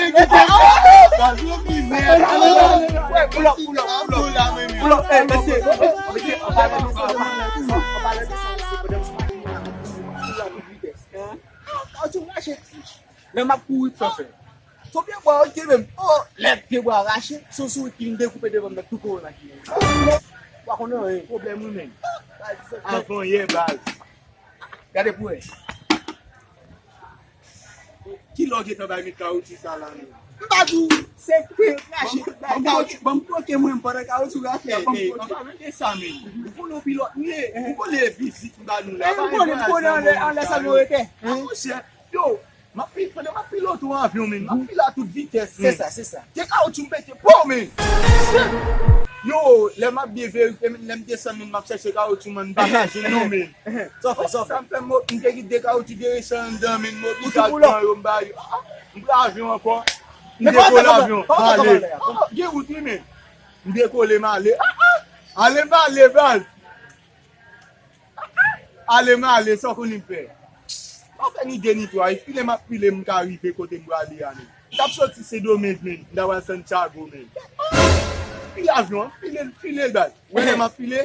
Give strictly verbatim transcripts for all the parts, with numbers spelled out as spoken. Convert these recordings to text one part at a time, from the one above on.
ale kite. Baz, ou mizè. Pull up, pull up, pull up. Pull up, eh, mesye, mesye, an palan de sa, an palan de sa, mesye, pandan m sou machin nan, sou la tout vitès. Kawoutchou rache. Lè m ap kouri, sa fè. Son pye bwa, ok, menm. Oh, lè pye bwa rache, son sourit ki vin dekoupe devan m, met tou kore machin nan. Ou pa konnen anyen. Pwoblèm wi, menm. Avan yè, baz. Gade pou wè. Kilè w gentan bay met kawoutchou sa la, menm? M pa di w, se kwe rache. Ban m kwoke, ban m kwoke mwen, pandan kawoutchou rache a, ban m kwoke. An palan de sa, menm. Ou konnen w pilòt m ye, ou konnen vizit m ba nou la. Ou konnen, ou konnen anlè, anlè sa nou rete. Monchè, yo, M ap pi-, pandan m ap pilote yon avyon, menm, m ap file a tout vitès, menm. Se sa, se sa. De kawoutchou m pete, po, menm. Yo, lè m ap byen verifye, menm, lè m desann, menm, m ap chèche kawoutchou, menm, m pa ka jwenn non, menm. Sa w fè, sa w fè? Sa m fè, m, m te gen de kawoutchou de rechèch anndan, menm, m oblije al pran yo, m ba yo. Ah, ah, m pran avyon ankò. M dekole avyon, m ale. Ah, ah, gen wout, wi, menm. M dekole, m ale. Ah, ah, ale, m ale, baz. Ale m ale, sa w konnen m fè? M ap fè ni de ni twa, e file m ap file, m ka rive kote m prale a, menm. M t ap soti Sendomeng, menm, m ta pral Santiago, menm. File avyon an, file l, file l, baz. Wè lè m ap file,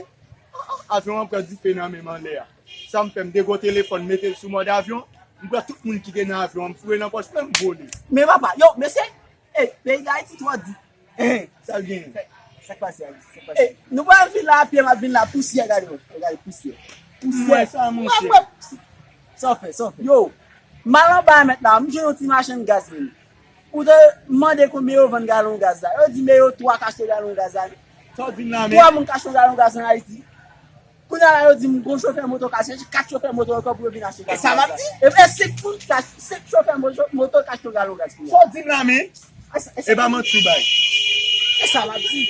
avyon an pran dife nan men m anlè a. Sa m fè, m degon telefòn, m mete l sou mòd avyon, m pran tout moun ki te nan avyon an, m foure nan pòch mwen, m vole. Men papa, yo, mesye, ey, peyi Dayiti twò di. Sa l gen? Sa, sa k pase, Alex? Sa k pase? Ey, nou pral vin la apye, m ap vin la, pousyè, gade mwen. Gade pousyè. Pousyè. Mwen sa, monchè. Sa w fè, sa w fè. Yo, m al anba a mèt la, m jwenn yon ti machann gaz, menm. Ou te mande konbyen yo vann galon gaz la. Yo di men yo twa k achte galon gaz la. Sa w di m la, menm? Twa moun k achte yon galon gaz ann Ayiti. Kounye a la, yo di m gon chofè moto k achte, kat chofè moto ankò pou yo vin achte galon gaz la. E sa m ap di. E, e senk moun k achte, senk chofè moto, moto k achte yon galon gaz kounye a. Sa w di m la, menm? E sa, e sa. E pa manti w bay. E sa m ap di.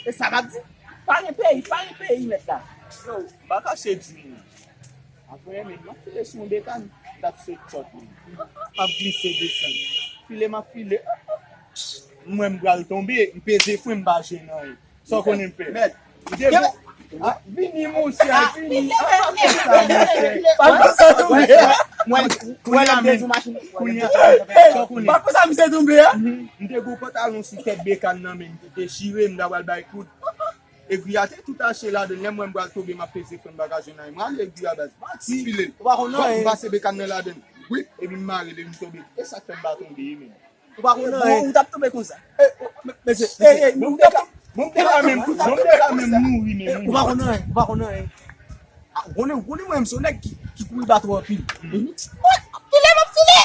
E sa m ap di. Pa gen peyi, pa gen peyi, mèt la. Yo, m pa kache di nou. Apre, menm, m ap file sou yon bekàn, m t ap sot tchòt, menm. M ap glise desann. File, m ap file. M wè m pral tonbe, m peze fren, m pa jwenn anyen. Sa w konnen m fè? Mèt. M te bon. Ah, vini, monchè, vini. Ah, pa fè sa, monchè. Pa fè sa, monchè. Mwen, mwen, lè m te sou machin. Kounye a, sa w konnen? Pa fè sa, misye tonbe a. Mhm. M te gon pantalon sou tèt bekàn nan, men m te dechire, m ta pral bay kout. Egri a te tou tache ladann. Lè m wè m pral tonbe, m ap peze fren, m pa ka jwenn anyen. M rale egri a, baz. Manti. File. Ou pa konn anyen. M pase bekàn nan ladann. Wip, epi m mare l, epi m tonbe. E sa k fè m pa tonbe, menm. Ou pa konn anyen. Ou t ap tonbe konsa. E, o, men, men se, e, e, bon, m te ka, bon, m te ka menm, bon, m te ka menm mouri, menm. Ou pa konn anyen, ou pa konn anyen. Ah, ou konnen, ou konnen mwen, m se yon nèg ki, ki kouri baton anpil. Mhm. Wi, m ap file, m ap file.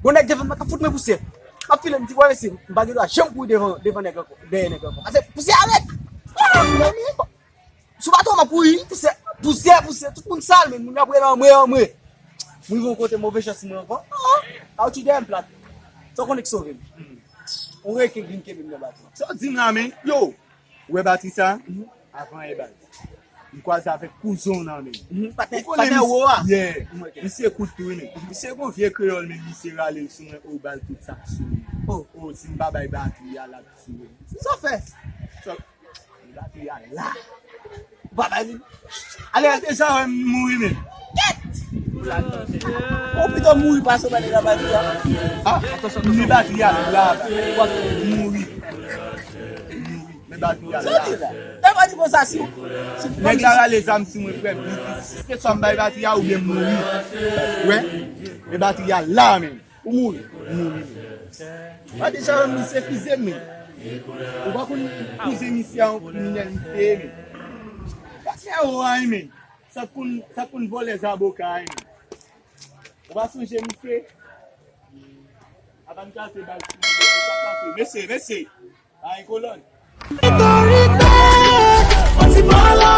Gon nèg devan m, k ap fout mwen pousyè. M ap file, m di, wè, mesye, m pa gen dwa janm kouri devan, devan nèg ankò, dèyè nèg ankò. Pase pousyè a rèd. Ah, mezanmi. Sou baton, m ap kouri, pousyè, pousyè, pousyè, tout moun sal, men moun yo ap rele anmwe, anmwe. M rive yon kote, move chans mwen ankò. Ah, kawoutchou dèyè m plat. Sa w konnen ki sove m? Hmm. Yon reken k vin kenbe m nan baton. Sa w di m la, men? Yo, ou wè batri sa? Mhm. Avan yè, baz. M kwaze avèk kouzen w nan, men. Mhm. Patnè, ou konnen patnè misye, wo a. Yeah. M wè ke misye kout tou, wi, men. Misye gon vye kreyòl, men misye rale l sou mwen, o, bal tout sa k sou li. Oh. Oh, si m pa bay batri a, l ap tiye m. Sa w fè? Sa, Batri a la. Ou pa bay li. Ale, ale. Deja wè m mouri, men. Kèt! Ou pito mouri pase w bay nèg la batri a. Ah, men batri a la. Mouri. Mouri. Men batri a la. Sa w di la? Sa w pa di konsa si, si nèg la rale zam sou mwen, frè m. Li di, se swa m bay batri a oubyen m mouri. Wè. Men batri a la, men. Ou mouri. Ou mouri. Mwen deja wè misye fize m, men. Ou pa konn kouzen misye a yon kriminèl misye ye, men. Gade sa yo a, men. Sa konn, sa konn vòlè zaboka a, men. Ou pa sonje misye? Avan m kraze bal sou misye, sa kraze. Mesye, mesye. Ay, kolòn. Otorite, yon ti bòlò